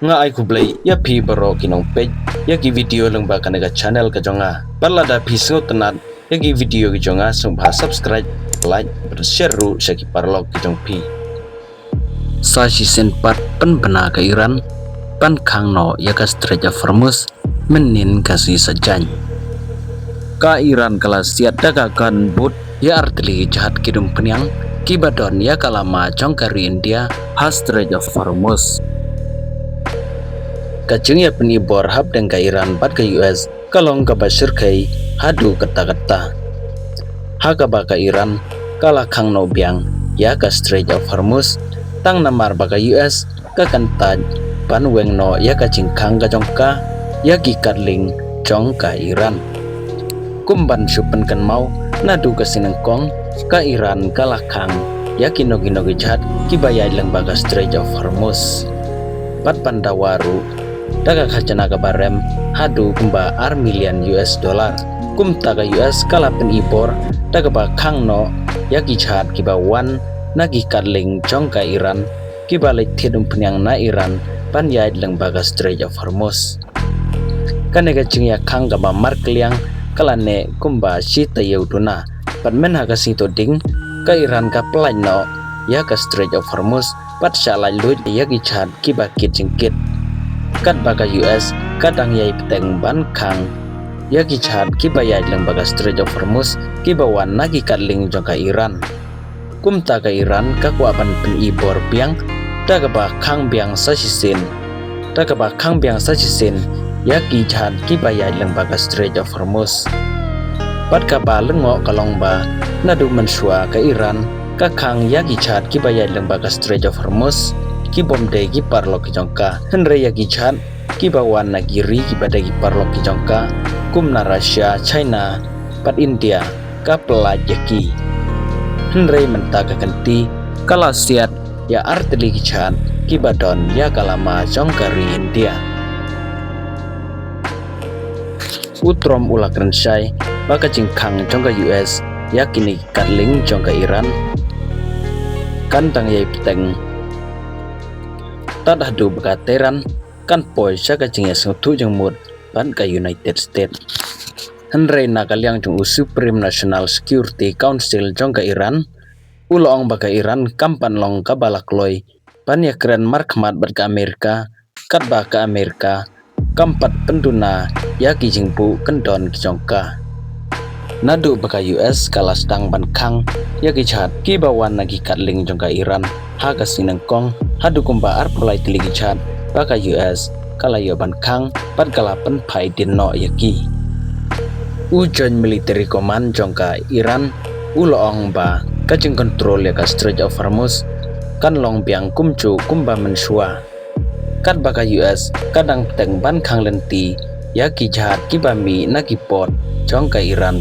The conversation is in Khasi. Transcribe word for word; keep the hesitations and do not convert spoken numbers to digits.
Nga ai khublei ïa phi baroh ki nongpeit ïa ki video lyngba kane ka channel ka jong nga. Bad lada phi sngewtynnat ïa ki video ki jong nga, sngewbha subscribe, like bad share ruh sha ki paralok ki jong phi. Sa shisien pat pynbna ka Iran ban khang noh ïa ka Strait of Hormuz mynnin ka sngi Saitjaiñ. Ka Iran ka la siat da ka gun boat ïa artylli ki jahaj kit umphniang kiba don ïa ka lama jong ka ri India ha Strait of Hormuz. Ka jingïapyni bor hapdeng ka Iran bad ka U S ka long kaba shyrkhei haduh katta katta, ha kaba ka Iran ka la khang noh biang ïa ka Strait of Hormuz, tang namar ba ka U S ka kyntait ban weng noh ïa ka jingkhang ka jong ka ïa ki katling jong ka Iran. Kum ban shu pynkynmaw, naduh ka sngi nyngkong ka Iran ka la khang ïa kino kino ki jahaj kiba ïaid lyngba ka Strait of Hormuz. Bad ban dawa ruh da ka khajna kaba rem haduh kumba ar million U S dollar. Kumta ka U S ka la pyni bor da kaba khang noh ïa ki jahaj kiba wan na ki katling jong ka Iran kiba leit thied umphniang na Iran ban ïaid lyngba ka Strait of Hormuz. Kane ka jingïakhang kaba markylliang ka la neh kumba shi taïew duna. Bad mynha ka sngi Thohdieng ka Iran ka pyllait noh ïa ka Strait of Hormuz bad shah laitluid ïa ki jahaj kiba kit jingkit. Katba ka U S ka dang ïai bteng ban khang ïa ki jahaj kiba ïaid lyngba ka Strait of Hormuz kiba wan na ki katling jong ka Iran. Kumta ka Iran ka kwah ban pyni bor biang da kaba khang biang sa shisien, da kaba khang biang sa shisien ïa ki jahaj kiba ïaid lyngba ka Strait of Hormuz. Bad kaba lyngngoh ka long ba naduh mynshuwa ka Iran ka khang ïa ki jahaj kiba ïaid lyngba ka Strait of Hormuz ki bym dei ki paralok ki jong ka, hynrei ïa ki jahaj kiba wan na ki ri kiba dei ki paralok ki jong ka, kum na Russia, China bad India, ka pyllait ïa ki. Hynrei mynta ka kynti ka la siat ïa artylli ki jahaj kiba don ïa ka lama jong ka ri India. U Trump u la kren shai ba ka jingkhang jong ka U S ïa kine ki katling jong ka Iran kan dang ïai bteng tad haduh ba ka Tehran kan poi sha ka jingïasngewthuh jingmut bad ka United States. Hynrei na ka liang jong u Supreme National Security Council jong ka Iran, u la ong ba ka Iran kam pat long kaba la kloi ban ïakren markhmat bad ka Amerika, katba ka Amerika kam pat pynduna ïa ki jingbuh kyndon ki jong ka. Naduh ba ka U S ka la sdang ban khang ïa ki jahaj kiba wan na ki katling jong ka Iran ha ka sngi nyngkong, haduh kumba arphew lai tylli ki jahaj ba ka U S ka la ïoh ban khang bad ka la pynphai dien noh ïa ki. U Joint Military Command jong ka Iran u la ong ba ka jingkontrol ïa ka Strait of Hormuz kan long biang kumjuh kumba mynshuwa. Katba ka U S ka dang bteng ban khang lynti ïa ki jahaj kiba mih na ki port jong ka Iran